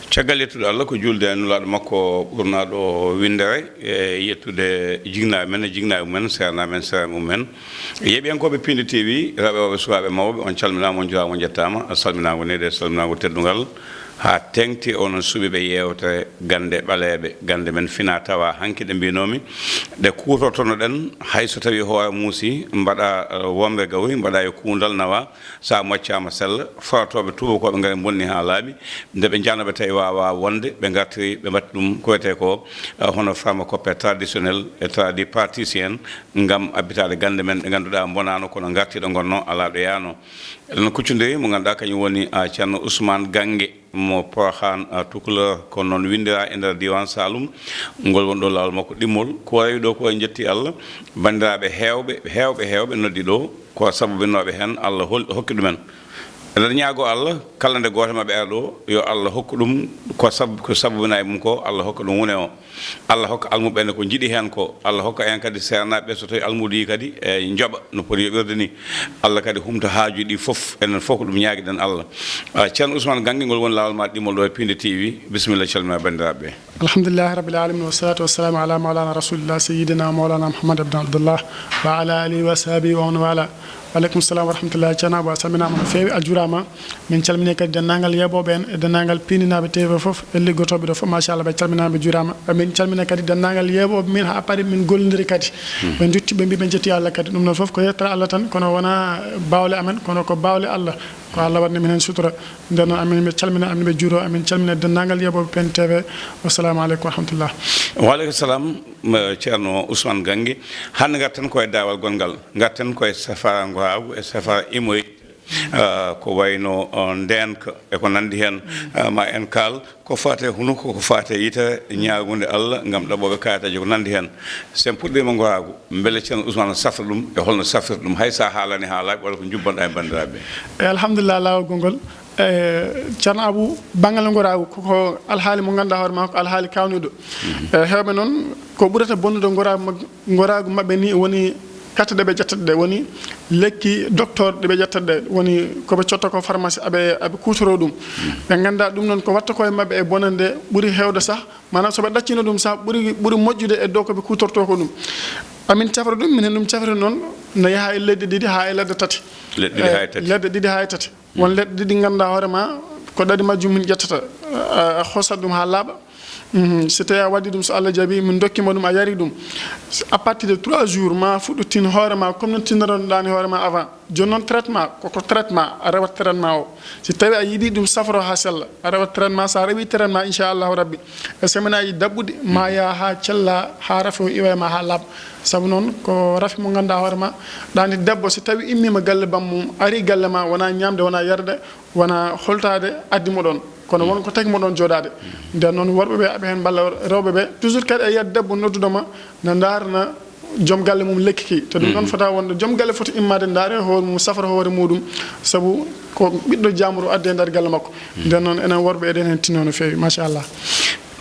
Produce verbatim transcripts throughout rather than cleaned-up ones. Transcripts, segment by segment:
Caggal yettude Allah, ko juulde e nulaaɗo makko ɓurnaaɗo winndere, e yettude jinnaaɓe men e jinnaaɓe mumen, seernaaɓe men, seernaaɓe mumen. Yeeɓiyankooɓe Piindi T V, rewɓe, worɓe, sukaaɓe, mawɓe, on calminaama, on njuraama, on njettaama. Salminaango nehdi, salminaango teddungal, haa teeŋti, onon suɓiiɓe yeewtere gannde ɓaleeɓe, gannde men fina tawa. Hanki ɗe mbiinoomi, ɗe kuutortono-ɗen, hay so tawii hoore muusi, mbaɗa, eh, wonɓe gawri, mbaɗa e kuundal nawa, so a moccaama sella, farotooɓe tuubakooɓe ngari mbonni haa laaɓi, nde ɓe njanooɓe tawi waawaa wonde, ɓe ngartiri, ɓe mbaɗti ɗum ko wiyetee ko, eh, hono pharmacopée traditionnel e tradipraticien, ngam abbitaade gannde men ɗe ngannduɗaa mbonaano, kono ngartii ɗo ngonnoo, alaa ɗo yaanoo. Eɗen kuccondiri mo ngannduɗaa kañum woni, ah, Ceerno Ousmane Gannge mo Porokhane, ah, Tukulor, ko noon winndiraa e nder diiwaan Saalum, ngol woni ɗo laawol makko ɗimmol. Ko rewi ɗo ko en njetti Allah, banndiraaɓe heewɓe, heewɓe, heewɓe noddi ɗo, ko sababinooɓe heen Allah hol-, hokki ɗumen. Eɗen ñaagoo Allah, kala nde gooto maɓɓe ara ɗo, yo Allah hokku ɗum ko sab-, ko sababinaa e mum ko, Allah hokka ɗum wune o. Allah hokka almuɓɓe ɓe ko njiɗi heen ko. Allah hokka en kadi seernaaɓe ɓe, so tawii almuudo yii kadi e njoɓa no poti yoɓirde ni. Allah kadi humta haajuuji ɗi fof, enen fof ko ɗum ñaagiɗen Allah. Ah, Ceerno Ousmane Gannge, ngol woni laawol ma ɗimmol ɗo e Piindi T V. Bisimilla, calmina banndiraaɓe ɓe. Alhamdulillahi rabbil alamin, wassalatu wassalamu ala maulana rasulillah sayyidina maulana Muhammad ibn Abdullah wa ala alihi wa sahbihi wa man wala. Wa aleykum salam wa rahmatullahi. Ceerno Abou, a salminaama no feewi, a juuraama. Min calminii kadi denndaangal yeeɓooɓe en e denndaangal piindinaaɓe T V fof e liggotooɓe ɗo fof, machallah, ɓe calminaama, ɓe juuraama. Min calmina kadi denndaangal yeeɓooɓe min haa Paris, min gollondiri kadi. Hmm. Ɓe ndutti, ɓe mbii ɓe njettii Allah kadi. Ɗum ɗon fof ko yettere Allah tan, kono wonaa baawle amen, kono ko baawle Allah. Ko Allah waɗani min heen sutura. Nden noon, amin ɓe calmina, amin ɓe juuroo, amin calmina denndaangal yeeɓooɓe Piindi T V. Wassalamu aleykum wa rahmatullah. Wa aleykum salam, eh, Ceerno Ousmane Gannge. Hannde ngarten ko e daawal gonngal. Ngarten ko e safara ngoraagu e safara imoy. Ah, ko wayno, ah, ndeenka e ko nanndi heen. Ah, ma en kaal ko faati e hunuko, ko faati e yitere, ñaagunde Allah ngam ɗaɓɓooɓe kayitaaji, ko nanndi heen. So en puɗɗiima ngoraagu, mbele Ceerno Ousmane safra ɗum e holno safrirta ɗum, hay so a haalani haa laaɓi walla ko njubbanɗaa e banndiraaɓe ɓe? E alhamdulillah, laawol gonngol. E, Ceerno Abou, banngal ngoraagu, ko, ko alhaali mo ngannduɗaa hoore ma, ko alhaali kaawniiɗo. Mhm. E, heewɓe noon, ko ɓurata bonnude ngoraagu mag-, ngoraagu maɓɓe ni woni karte ɗe ɓe ƴettata ɗe, woni lekki docteur ɗe ɓe ƴettata ɗe, woni ko ɓe cotta ko pharmacie, aɓe, aɓe kuutoroo ɗum. Ɓe nganndaa ɗum noon ko watta koye maɓɓe e bonannde ɓuri heewde sah, maanaam so ɓe ɗaccino ɗum sah ɓuri, ɓuri moƴƴude e dow ko ɓe kuutortoo ko ɗum. Amin cafra ɗum, minen ɗum cafri noon no yaha e leɗɗe ɗiɗi haa e leɗɗe tati. Leɗɗe ɗiɗi haa e tati. Eh, leɗɗe ɗiɗi haa e tati. Won leɗɗe ɗiɗi ngannduɗaa hoore ma, ko ɗaɗi majjum min ƴettata, a, a hosat ɗum haa laaɓa. Mhm. So tawii a waɗi ɗum, so Allah jaɓi, min ndokkii ma ɗum, a yari ɗum. À partir de trois jours, ma fuɗɗo tin hoore ma, comme no tinnoronɗaa ni hoore ma avant. Jooni noon traitement, koko traitement, a rewat traitement o. Si tawii a yiɗi ɗum safro haa sella, a rewat traitement, so a rewi traitement, inchallahu rabbi, e semaine aji daɓɓuɗi, ma yaha haa cella, haa rafi o iwa e ma haa laaɓa. Sabu noon, ko rafi mo ngannduɗaa hoore ma, ɗaani debbo, so tawii immiima galle bammum, arii galle ma, wonaa ñaamde, wonaa yarde, wona holtaade addi mo ɗoon, kono won ko tagi mo ɗoon jooɗaade. Nden noon, worɓe ɓe aɓe heen mballa rewɓe ɓe, toujours kadi a yiyat debbo nodduɗo ma, na ndaarna joom galle mum lekki ki. Te ɗum ɗoon fota wonde joom galle foti immaade ndaare hoore mum, safra hoore muɗum, sabu ko ɓiɗɗo jaamuru addi e nder galle makko. Nden noon, enen worɓe eɗen heen tinno no feewi, machallah.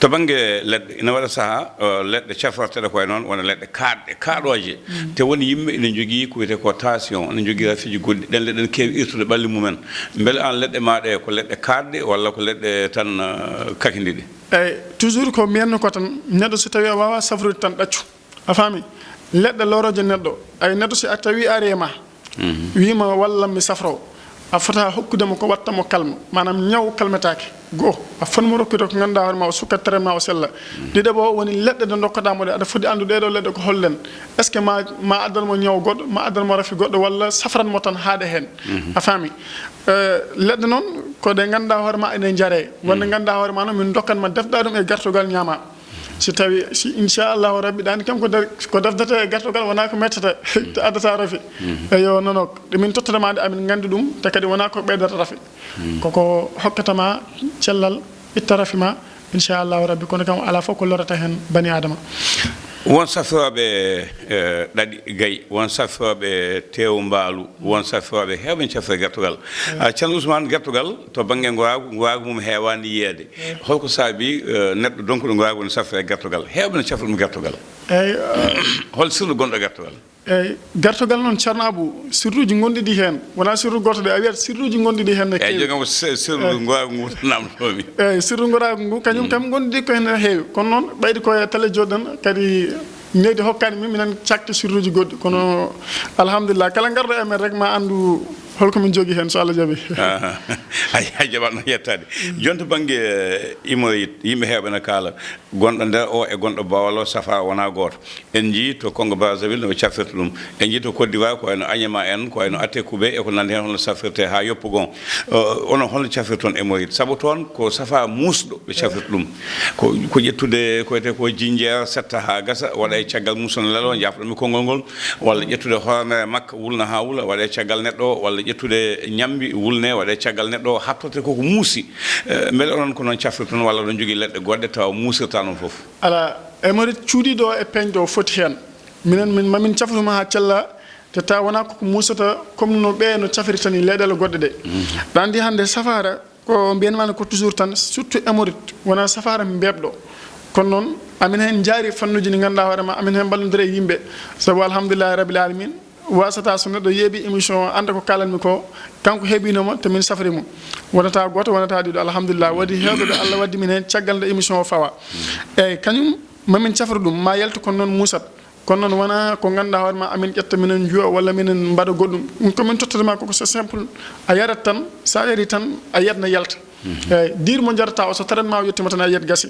To bannge leɗɗe, ina waɗa sahaa, eh, leɗɗe cafrorteɗe koye noon, wona leɗɗe kaaɗɗe, kaaɗooje. Te won yimɓe ina njogii ko wiyetee ko tension, ina njogii rafiiji goɗɗi. Ɗen leɗɗe ene keewi irtude ɓalli mumen. Mbele aan leɗɗe maa ɗe ko leɗɗe kaaɗɗe walla ko leɗɗe tan, eh, kakindiɗe? Eey, toujours ko mbiyanmi ko tan, neɗɗo so tawii a waawaa safrude tan ɗaccu. A faami? Leɗɗe lorooje neɗɗo. Ay, neɗɗo si a tawii ari e ma, wiima wallam mi safro, a fota hokkude mo ko watta mo kalma, maanaam ñaw kalmetaake. Goo, a foti mo rokkude ko ngannduɗaa hoore ma o sukkat traitement o sella. Ɗiɗaɓo o woni leɗɗe ɗe ndokkataa mo ɗe, aɗa foti anndude ɗee ɗoo leɗɗe ko holɗen. Est-ce que ma, ma addan mo ñaw goɗɗo, ma addan mo rafi goɗɗo, walla safran mo tan haaɗe heen? A faami? Eh, leɗɗe noon ko ɗe ngannduɗaa hoore ma ene njaree. Wonde ngannduɗaa hoore ma noon min ndokkan ma, defɗaa ɗum e gartogal ñaama. Si tawi, si inchallahu rabbi, ɗaani kam ko dar-, ko defdata e gartogal, wonaa ko mettata, to addata rafi. Eyo, nono, ɗe min tottata ma ɗe, amin nganndi ɗum, te kadi wonaa ko ɓeydata rafi. Koko hokkata ma cellal, itta rafi ma, inchallahu rabbi, kono kam alaa fof ko lorata heen bani Adama. Won safrooɓe, eh, ɗaɗi gayi, won safrooɓe teewu mbaalu, won safrooɓe heewɓe ne cafra gertogal. Ah, Ceerno Ousmane, gertogal to bannge ngoraagu, ngoraagu mum heewaani yiyeede. Holko saabii, eh, neɗɗo donkuɗo ngoraagu ne safra e gertogal? Heewɓe ne cafra ɗum gertogal. Eey, eh, hol sirlu gonɗo gertogal? Eyyi, gartogal noon, Ceerno Abou, sirluuji ngonɗi ɗi heen, wonaa sirlu gooto de, a wiyat sirluuji ngonɗi ɗi heen ne keewi. Eyyi, joom am, se-, sirlu ngooyaagu ngu namndotoo-mi. Eyyi, sirlu ngooyaagu ngu, kañum kam ngonɗi ɗi ko heen heewi. Kono noon, ɓayde ko e télé jooɗi-ɗen, kadi nehdi hokkaani min, minen cakta sirluuji goɗɗi. Kono, alhamdulillah, kala ngarɗo e men rek, ma anndu hol ko min njogii heen, so Allah jaɓii. Aha. Ay, a jaɓaano yettaade. Jooni to bannge, eh, imoyit, yimɓe heewɓe na kaala. Gonɗo nder o e gonɗo Bawal o, safaa wonaa gooto. En njiyii to Congo Brazzaville no ɓe cafrirta ɗum. En njiyii to Côte d'Ivoire ko wayno Anyama en, ko wayno Atekube e ko nanndi heen, hono safrirtee haa yoppugo. O, onon, hono cafrirton e Moride? Sabu toon ko safaa muusɗo ɓe cafrirta ɗum. Ko, ko ƴettude ko wiyetee ko jinjeer, setta haa gasa, waɗa e caggal mum, so no lelo, njaafɗon-mi konngol ngol, walla ƴettude hoornere makka, wulna haa wula, waɗa e caggal neɗɗo o, walla ƴettude ñambi, wulne, waɗa e caggal neɗɗo o, haɓtoto ko ko muusi. Eh, mbele onon ko noon cafrirton, walla oɗon njogii leɗɗe goɗɗe tawa muusirtaa noon fof? Alaa, e Moride cuuɗiiɗo o e peeñɗo o foti heen. Minen, min, ma min cafru ma haa cella, te tawa wonaa ko ko muusata comme no ɓee no cafrirta ni leyɗeele goɗɗe ɗe. Mhm. Aɗa anndi hannde safaara ko mbiyan-maa ko toujours tan, surtout e Moride, wonaa safaara mbeeɓɗo. Kono noon, amin heen njaari fannuuji ɗi nganndu-ɗaa hoore ma, amin heen mballondira e yimɓe. Sabu alhamdulillahi rabbil alamin, wasata so neɗɗo yeeɓi émission o, annda ko kaalan-mi ko, kanko heɓiino mo, te min safri mo. Wonata gooto, wonata ɗiɗo, alhamdulillah. Waɗi heewɓe ɓe Allah waddi min heen caggal nde émission o fawa. Eyyi, kañum, ma min cafru ɗum, ma yaltu kono noon muusat. Kono noon wonaa ko nganndu-ɗaa hoore ma, amin ƴetta minen njuwa walla minen mbaɗa goɗɗum. Ɗum ko min tottata ma koko, c'est simple. A yarat tan, so a yarii tan, a yiyat na yalta. Mhm. Eyyi, diir mo njarata o, so traitement o yettiima tan, a yiyat gasi.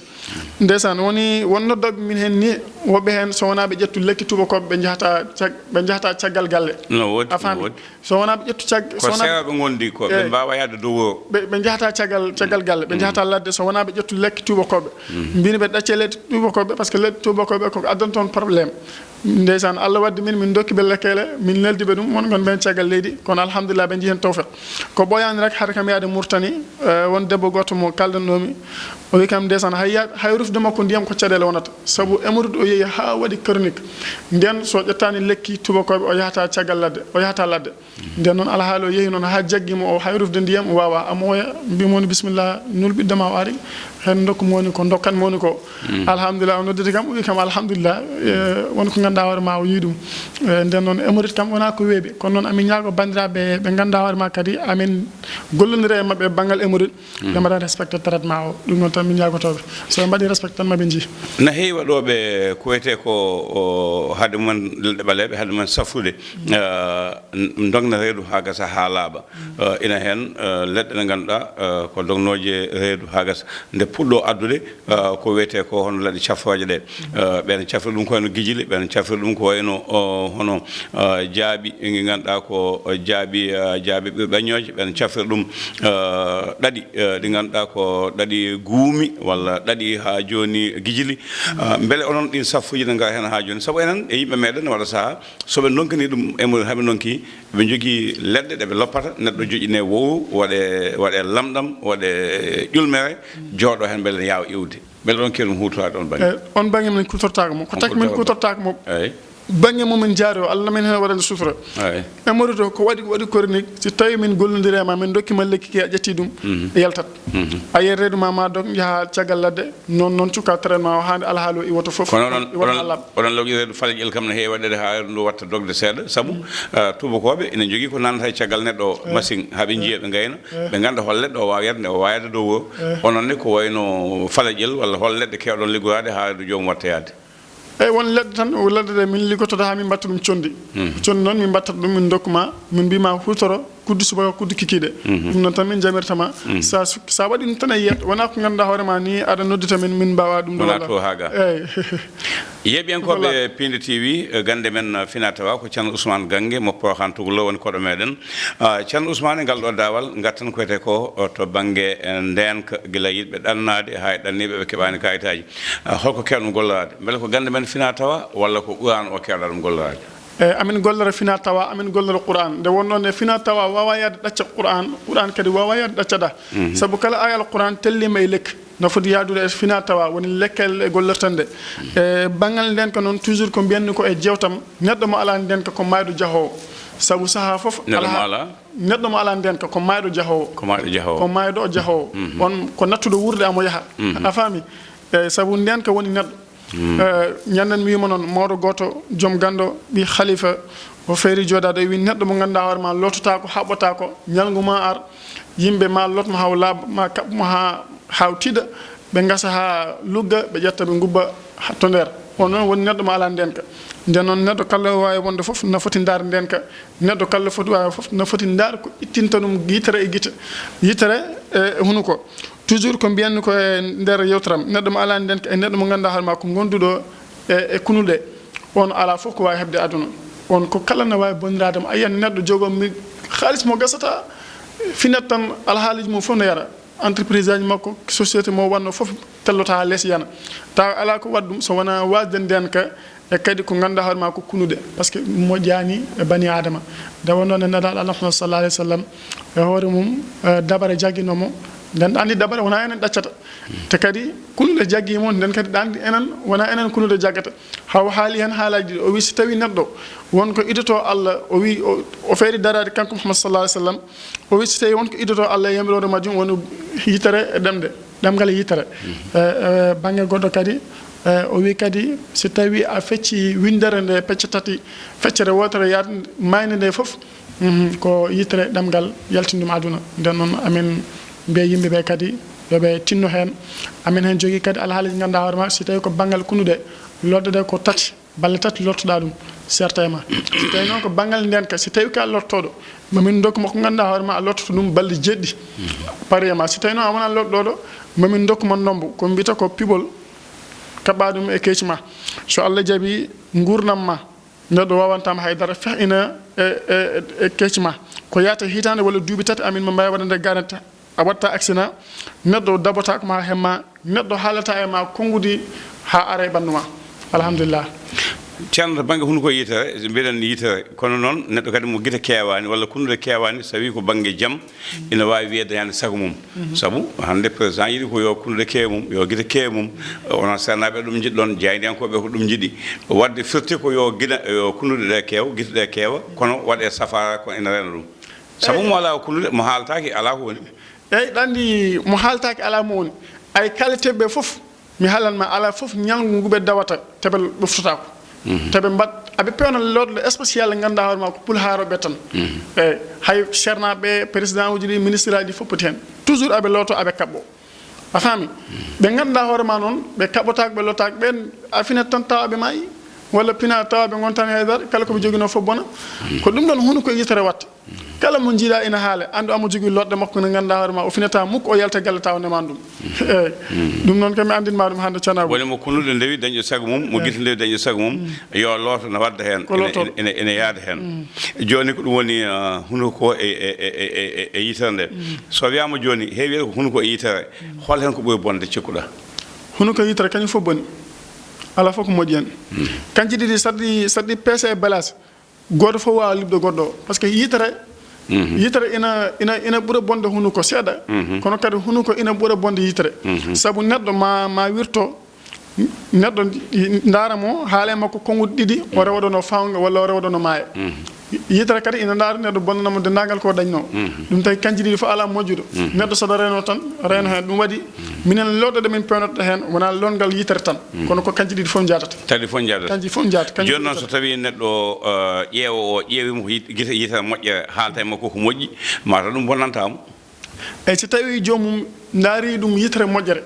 Ndeysaan, woni won noddooɓe min heen ni, woɓɓe heen so wonaa ɓe ƴettu lekki tuubakooɓe, ɓe njahata cag-, ɓe njahata caggal galle. No woodi, a faami? No woodi. So wonaa ɓe ƴettu cag-, ko so wonaa seewa ɓe ngondi ko, ɓe mbaawa yahde dow o. Ɓe, ɓe njahata caggal, caggal galle, ɓe njahata ladde, so wonaa ɓe ƴettu lekki tuubakooɓe. Mhm. Mbiymi ɓe ɗaccee lekki tuubakooɓe, par ce que lekki tuubakooɓe koko addanton problème. Ndeysaan, Allah waddi min, min ndokki ɓe lekkeele, min neldi ɓe ɗum, won gon ɓeen caggal leydi, kono alhamdulillah, ɓe njii heen tawfeeq. Ko ɓooyaani rek, hade kam yahde Mauritanie, eh, won debbo gooto mo kaaldanno-mi, o wi kam, ndeysaan, hay ya-, hay rufde makko ndiyam ko caɗeele wonata, sabu e Moride o yehi haa waɗi chronique. Ndeen so ƴettaani lekki tuubakooɓe, o yahata caggal ladde, o yahata ladde. Nden noon, alhaali o yehi noon haa jaggi mo, o hay rufde ndiyam, o waawaa. Amoya, mbiimi woni, "Bisimilla, nul ɓiɗɗo ma o ari, heen ndokku mo woni ko, ndokkan mo woni ko." Mm. Alhamdulillah, o nodditi kam, o wi kam, "Alhamdulillah, eh, won ko nganndu-ɗaa hoore ma, o yii ɗum." Eh, nden noon, e Moride kam wonaa ko weeɓi, kono noon, amin ñaago banndiraaɓe ɓe nganndu-ɗaa hoore ma kadi, amin gollondira e maɓɓe banngal e Moride. Mm. Ɓe mbaɗa respecté traitement o. Ɗum noon tan min ñaagotooɓe. So ɓe mbaɗii respecté tan, ma ɓe njii. Na heewi waɗooɓe ko wiyetee ko, o, hade mumen leɗɗe ɓaleeɓe, hade mumen safrude, eh, n-, ndogna reedu haa gasa, haa laaɓa. Eh, ina heen, eh, leɗɗe ɗe nganndu-ɗaa, eh, ko dognooje reedu haa gasa. Nde puɗɗoo addude, eh, ko wiyetee ko hono leɗɗe cafrooje ɗe. Eh, ɓeen cafri ɗum ko wayno gijili, ɓeen cafri ɗum ko wayno, o, hono, eh, jaaɓi, ɗi nganndu-ɗaa ko, eh, jaaɓi, eh, jaaɓi ɓe-, ɓeññooje, ɓeen cafri ɗum, eh, ɗaɗi, eh, ɗi nganndu-ɗaa ko ɗaɗi guumi walla ɗaɗi haa jooni gijili. Eh, mbele onon ɗiin safruuji ne ngara heen haa jooni? Sabu enen e yimɓe meeɗen ne waɗa sahaa, so ɓe ndonkanii ɗum e mumen, haa ɓe ndonki, ɓe njogii leɗɗe ɗe ɓe loppata, neɗɗo joƴƴinee wowu, waɗee, waɗee lamɗam, waɗee ƴulmere, jooɗoo heen mbele ne yaawa iwde. Mbele oɗon keewi ɗum huutoraade oon bannge? Eh, oon bannge min kuutortaako mo. Ko taki min kuutortaako mo, bannge mo min njaari o, Allah na min heen waɗande sutura. Eey. E Moride o, ko waɗi, waɗi chronique, si tawii min gollondirii e ma, min ndokki ma lekki ki, a ƴettii ɗum, mhm, yaltat. Mhm. A yiyat reedu ma, ma dog, njaha caggal ladde, noon, noon cukka traitement o, haa nde alhaali o iwata fof, kono oɗon, iwata oɗon, haa laaɓa. Oɗon lawƴi reedu falajel kam ne heewi waɗeede haa reedu ndu watta dogde seeɗa, sabu, mm, ah, tuubakooɓe ina njogii ko naanata e caggal neɗɗo o, eey, masiŋ, haa ɓe njiya, eey, ɓe ngayna, eey, ɓe ngannda hol leɗɗe o waawi yahde, nde o waawi yahde dow o. Eey. Onon ne, ko wayno falajel walla hol leɗɗe keewɗon liggoraade haa reedu joomum watta yahde? Eey, won leɗɗe tan, o leɗɗe ɗe min liggototo haa min mbatta ɗum conndi. Mhm. Conndi noon, min mbattata ɗum, min ndokku ma, min mbiya ma huutoro kuddu subaka, kuddu kikiiɗe. Mhm. Ɗum noon tan min njamirta ma. Mhm. Sa su-, sa waɗi ɗum tan e yiyat, wonaa ko nganndu-ɗaa hoore ma ni, aɗa noddita min, min mbaawaa ɗum ɗo walla. Wonaa to haa ga. Eey. Yeeɓiyankooɓe Piindi T V, eh, gannde men, eh, finaa tawaa ko Ceerno Ousmane Gannge mo Porokhane Tugolo woni koɗo meeɗen. Ah, Ceerno Ousmane, e ngal ɗo daawal, ngarten ko wiyetee ko, o, to bannge, eh, ndeenka, gila yiɗɓe ɗannaade haa e ɗanniiɓe ɓe keɓaani kaayitaaji. Ah, holko keewɗon golloraade? Mbele ko gannde men finaa tawaa walla ko Quraan o keewɗaa ɗum golloraade? Eey, amin gollora finaa tawaa, amin gollora Quraan. Nde wonnoo nde finaa tawaa waawaa yahde ɗacca Quraan, Quraan kadi waawaa yahde ɗacca ɗa. Mhm. Sabu kala aaya Alquraan telliima e lekki, no foti yahdude e finaa tawaa, woni lekkelle ɗe gollorten ɗe. Mhm. E banngal ndeenka noon, toujours ko mbiyan-mi ko e jeewtam, neɗɗo mo alaa ndeenka ko maayɗo jahoowo. Sabu sahaa fof, neɗɗo mo alaa, neɗɗo mo alaa ndeenka ko maayɗo jahoowo. Ko maayɗo jahoowo. Ko maayɗo jahoowo. Mhm. On ko nattuɗo wuurde, amo yaha. Mhm. A faami? Eey, sabu ndeenka woni neɗɗo. Eh, ñanden mi wiima noon, mawɗo gooto, joom ganndo, ɓi khalifa, o feeri jooɗaade, o wi neɗɗo mo ngannduɗaa hoore ma loototaako, haɓɓotaako, ñalngu ma ar, yimɓe ma lot mo haa o laaɓa, ma kaɓɓ mo haa, haa o tiiɗa, ɓe ngasa haa lugga, ɓe ƴetta ɓe ngubba ha-, to nder. On noon woni neɗɗo mo alaa ndeenka. Nden noon neɗɗo kala waawi wonde fof na foti ndaar ndeenka. Neɗɗo kala foti waawi fof na foti ndaar ko ittinta ɗum yitere e gite, yitere e hunuko. Toujours ko mbiyanmi ko e nder yewteram, neɗɗo mo alaa ndeenka e neɗɗo mo ngannduɗaa hoore ma ko gonduɗo e, e kunuɗe, on alaa fof ko waawi heɓde aduna. On ko kala na waawi bonniraade mo. A yiyan neɗɗo jogoo mi-, haalis mo gasata, finat tan alhaaliji mum fof no yara. Entreprise aji makko, société mo wanno fof tellota haa les yana. Tawa alaa ko waɗi ɗum so wonaa waasde ndeenka e kadi ko ngannduɗaa hoore ma ko kunuɗe, parce que moƴƴaani e bani Aadama. Nde wonno nde Nelaaɗo Allah Muhammad sallallahu alayhi wa sallam e hoore mum, eh, dabare jagginoo mo. Nden anndi dabare wonaa enen ɗaccata. Te kadi kunuɗe jaggii mo, nden kadi ɗaanndi enen, wonaa enen kunuɗe jaggata. Haa o haali heen haalaaji ɗiɗi. O wi so tawii neɗɗo won ko idotoo Allah, o wi o, o feeri daraade kanko Muhammad sallallahu alayhi wa sallam, o wi so tawii won ko idotoo Allah e yamiroore majjum woni yitere e ɗemɗe. Ɗemngal e yitere. E, e, bannge goɗɗo kadi, e, o wi kadi, so tawii a fecci winndere nde pecce tati, feccere wootere yaade maayde nde fof, mhm, ko yitere ɗemngal yaltini ɗum aduna. Nden noon, amin mbiya yimɓe ɓe kadi, yo ɓe tinno heen. Amin heen jogii kadi alhaali ngannduɗaa hoore ma, so tawii ko banngal kunuɗe, looɗe ɗe ko tati. Balɗe tati lottoɗaa ɗum, serta e ma. So tawii noon ko banngal ndeenka, so tawii ko a lottooɗo, ma min ndokku ma ko ngannduɗaa hoore ma a lottoto ɗum balɗe jeɗɗi. Pari e ma. So tawii noon a wonaa lottooɗo, ma min ndokku ma ndombo, ko mbiyata ko piɓol, kaɓɓaa ɗum e keeci ma. So Allah jaɓii nguurndam ma, neɗɗo waawantaa ma hay dara, feh ina e, e, e keeci ma. Ko yahata hitaande walla duuɓi tati, amin ma mbaawi waɗande garanti. A watta accident, neɗɗo dabotaako ma haa hemma, neɗɗo haalata e ma konguɗi haa ara e ɓanndu ma. Alhamdulillah. Ceerno, to bannge hunuko e yitere, mbiɗen yitere, kono noon neɗɗo kadi mo gite keewaani walla kunuɗe keewaani, so tawii ko bannge jam, ina waawi wiyeede dañaani sago mum. Mhm. Sabu hannde président yiɗi ko yo kunuɗe keew mum, yo gite keew mum. Onon seernaaɓe ɗum njiɗɗon, jaayndiyankooɓe ko ɗum njiɗi. Waɗde firti ko yo gina, yo kunuɗe ɗe keew, gite ɗe keewa, kono waɗe safaara ko ina reena ɗum. Sabu mo alaa ko kunuɗe, mo haaltaaki alaa ko woni. Eey, ɗa anndi mo haaltaaki alaa mo woni. Ay kala teɓɓe fof, mi haalan ma, alaa fof ñalngu ngu ɓe dawata, teɓel ɓoftotaako. Mhm. Teɓe mbaɗ, aɓe pewna looɗe spécial ngannduɗaa hoore ma ko pulhaarooɓe tan. Mhm. Eey, hay seernaaɓe, président uji ɗi, ministre aji ɗi fof poti heen. Toujours aɓe looto, aɓe kaɓɓo. A faami? Mhm. Ɓe ngannduɗaa hoore ma noon, ɓe kaɓɓotaako, ɓe lottaako, ɓeen a finat tan tawa ɓe maayi, walla pina tawa ɓe ngontaani hay dara, kala ko ɓe joginoo fof bona. Mhm. Ko ɗum ɗoon hunuko e yitere waɗta. Kala mo njiiɗaa ina haala, anndu omo jogii looɗe makko nde ngannduɗaa hoore ma, o finataa mukk o yalta galle tawa ndemaan ɗum. Eey. Ɗum noon kam mi anndin ma ɗum hannde, Canaba. Woni mo kunuɗe ndewi dañƴo sago mum, mo gite ndewi dañƴo sago mum, yo looto na waɗda heen, ko ene, looto, ene, ene, ene yaada heen. Jooni ko ɗum woni, ah, hunuko e, e, e yitere nde. So wiyaama jooni, heewi wiyata ko hunuko e yitere, hol heen ko ɓuri bonde cikkuɗaa? Hunuko e yitere kañum fof boni. Alaa fof ko moƴƴi heen. Kanji ɗiɗi saɗi, saɗi peese e balaas. Gooto fof waawaa liɓde goɗɗo o. Parce que yitere, yitere ina, ina, ina ɓura bonde hunuko seeɗa, kono kadi hunuko ina ɓura bonde yitere. Sabu neɗɗo ma, ma wirto, neɗɗo ndaara mo, haala e makko konnguɗi ɗiɗi, o rewa ɗo no fawnga walla o rewa ɗo no maaya. Yitere kadi ina ndaara neɗɗo bonnana mo denndaangal ko o dañnoo. Ɗum tawi kanji ɗiɗi fof alaa moƴƴuɗo. Neɗɗo so ɗo reenoo tan, reeno heen. Ɗum waɗi, minen looɗe ɗe min peewnata heen, wonaa lootngal yitere tan, kono ko kanji ɗiɗi fof njaadata. Tawi fof njaadata. Kanji fof njaadata, kanji. Jooni noon, so tawii neɗɗo, eh, ƴeewo o ƴeewi mo ko yit-, gite yitere moƴƴere, haalta e makko ko moƴƴi, mataw ɗum bonnantaa mo. Eey, so tawii joomum ndaari ɗum yitere moƴƴere,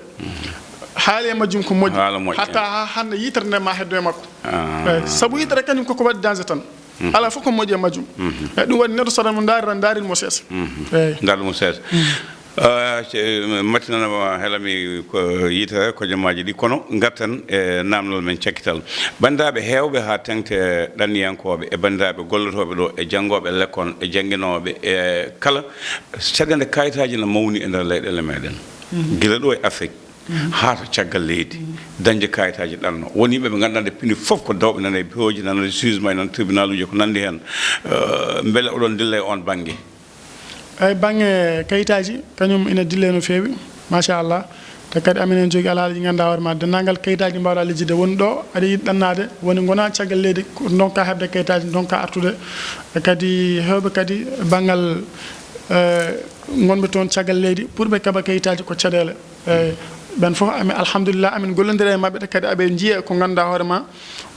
haali e majjum ko moƴƴi, haala moƴƴi, hatta haa hannde yitere nde ma heddo e makko. Ah. Eey, sabu yitere kañum koko waɗi danger tan. Alaa fof ko moƴƴi e majjum. Eey, ɗum waɗi neɗɗo so ɗum ndaari tan, ndaarin mo seesa. Eey. Ndaarin mo seesa. Ah, ce-, mattinanama helami ko yitere ko jamaaji ɗi, kono ngarten e naamnal men cakkital. Banndiraaɓe heewɓe haa teŋti e ɗanniyankooɓe e banndiraaɓe gollotooɓe ɗo e janngooɓe lekkol e jannginooɓe e kala, caɗeele kayitaaji na mawni e nder leyɗeele meɗen. Gila ɗo e Afrik, haa to caggal leydi, dañde kayitaaji ɗanno. Won yimɓe ɓe ngannduɗaa nde pini fof ko dawɓe nana e bureauji, nana e jugement, nana tribunaluji, ko nanndi heen. Eh, mbele oɗon ndilla e oon bannge? Eey, bannge kayitaaji, kañum ina dille no feewi, machallah. Te kadi amin ene jogii alhaali ɗi ngannduɗaa hoore ma, denndaangal kayitaaji mbaawɗaa lijjitde woni ɗo, aɗa yiɗi ɗannaade, woni ngonaa caggal leydi, ko ndonka heɓde kayitaaji, ndonka artude. E kadi heewɓe kadi banngal, eh, ngonɓe toon caggal leydi, pour ɓe keɓa kayitaaji ko caɗeele. Eey, Ɓen fof, amin, alhamdulillah, amin gollondira e maɓɓe, te kadi aɓe njiya ko ngannduɗaa hoore ma,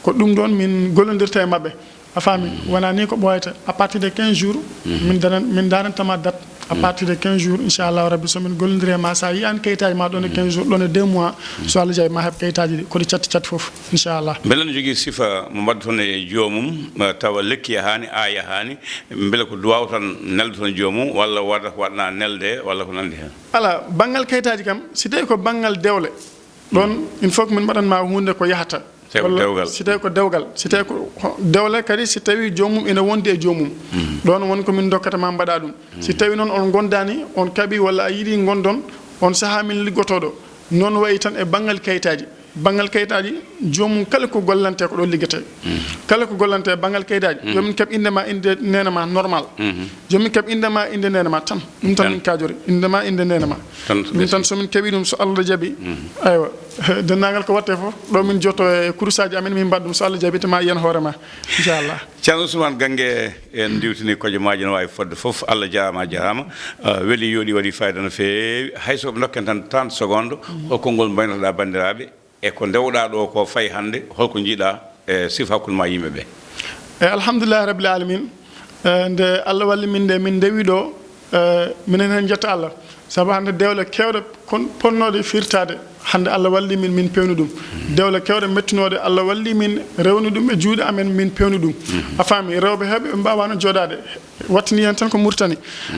ko ɗum ɗoon min gollondirta e maɓɓe. A faami? Wonaa ni ko ɓooyata. À partir de quinze jours, min daran-, min darantama date. À partir de quinze jours, inchallahu rabbi, so min gollondiri e ma, so a yiyaani kayitaaji ma ɗoon e quinze jours, ɗoon e deux mois, so Allah jaɓi ma heɓ kayitaaji ɗi, ko ɗi catti catti fof, inchallah. Mbele no jogii sifa mo mbaɗdoton e joomum, ma tawa lekki yahaani, a yahaani, mbele ko duwaaw tan neldoton joomum, walla waɗa ko waɗna nelde, walla ko nanndi heen? Alaa, banngal kayitaaji kam, si tawii ko banngal dewle, ɗoon, il faut que min mbaɗan ma huunde ko yahata. Tawi ko walla dewgal. Si tawii ko dewgal, si tawii ko ho-, dewle kadi, si tawii joomum ina wondi e joomum, ɗoon won ko min ndokkata ma mbaɗa ɗum. Si tawii noon on ngondaani, on kaɓi walla a yiɗi ngondon, on sahaa min liggotoo ɗo. Noon wayi tan e banngal kayitaaji. Banngal kayitaaji, joomum kala ko gollantee ko ɗo liggetee. Kala ko gollantee banngal kayitaaji, yo min kaɓ innde ma, innde neene ma normal. Yo min kaɓ innde ma, innde neene ma tan. Ɗum tan min kaajori, innde ma, innde neene ma. Tan so ɗum tan, ɓesnii. So min keɓii ɗum, so Allah jaɓi, aywa, denndaangal ko waɗtee fof, ɗo min jotto e kurusaaji amen, min mbaɗ ɗum, so Allah jaɓi, te ma yiyan hoore ma, inchallah. Ceerno Ousmane Gannge, en ndiwtini kojomaaji no waawi fodde fof. Allah jaaraama, a jaaraama. Ah, weli, yooɗi, waɗi fayida no feewi. Hay so ko ndokken tan trente secondes, hol konngol mbaynotoɗaa banndiraaɓe? E ko ndewɗaa ɗo ko fayi hannde, holko njiɗaa e sifa hakkunde ma e yimɓe ɓe? E alhamdulillahi rabbil alamin. E nde Allah walli min nde min ndewi ɗo, e minen heen njetta Allah. Sabu hannde dewle keewɗe kon-, ponnoɗe firtaade, hannde Allah walli min, min pewni ɗum. Dewle keewɗe mettinooɗe, Allah walli min rewni ɗum e juuɗe amen, min pewni ɗum. A faami, rewɓe heewɓe ɓe mbaawano jooɗaade. Wattini heen tan ko Mauritanie.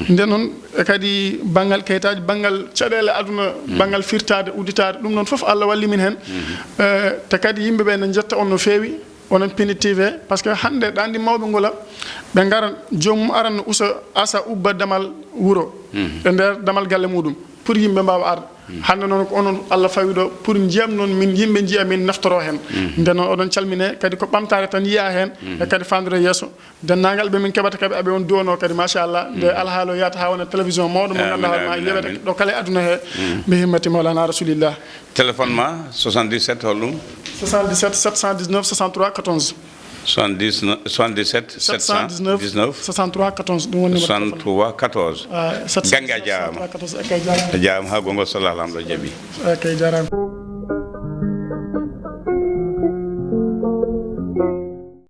Nden noon, e kadi banngal kayitaaji, banngal caɗeele aduna, banngal firtaade, udditaade, ɗum noon fof Allah walli min heen. Eh, te kadi yimɓe ɓe ne njetta on no feewi, onon Pindi T V, parce que hannde ɗo anndi mawɓe ngula, ɓe ngara, joomum aran no usa, asa ubba damal wuro, e nder damal galle muɗum, pour yimɓe mbaawa arde. Hannde noon ko onon Allah fawi ɗo, pour ndiyam noon min yimɓe njiya min naftoro heen. Nden noon oɗon calmine, kadi ko ɓamtaare tan yiya heen, e kadi faandude yeeso. Denndaangal ɓe min keɓata kadi, aɓe on duwonoo kadi, machallah, nde alhaali o yahata haa wona télévision mawɗo mo ngannduɗaa hoore ma, yewete ɗo kala e aduna he, bi himmati Mawlana Rasulillah. Téléphone ma, soixante-dix-sept, hol ɗum? Soixante-dix-sept, sept cent dix-neuf, soixante-trois, quatorze. Soixante-dix-neuf, soixante-dix-sept, sept cent dix-neuf, soixante-trois, quatorze, ɗum woni numéro téléphone. Soixante-trois, quatorze. Ah, Gannge, a jaaraama. Soixante-trois, quatorze, ok, jaaraama. A jaaraama, haa gonngol, so Allah Laamɗo jaɓi. Ok, jaaraama.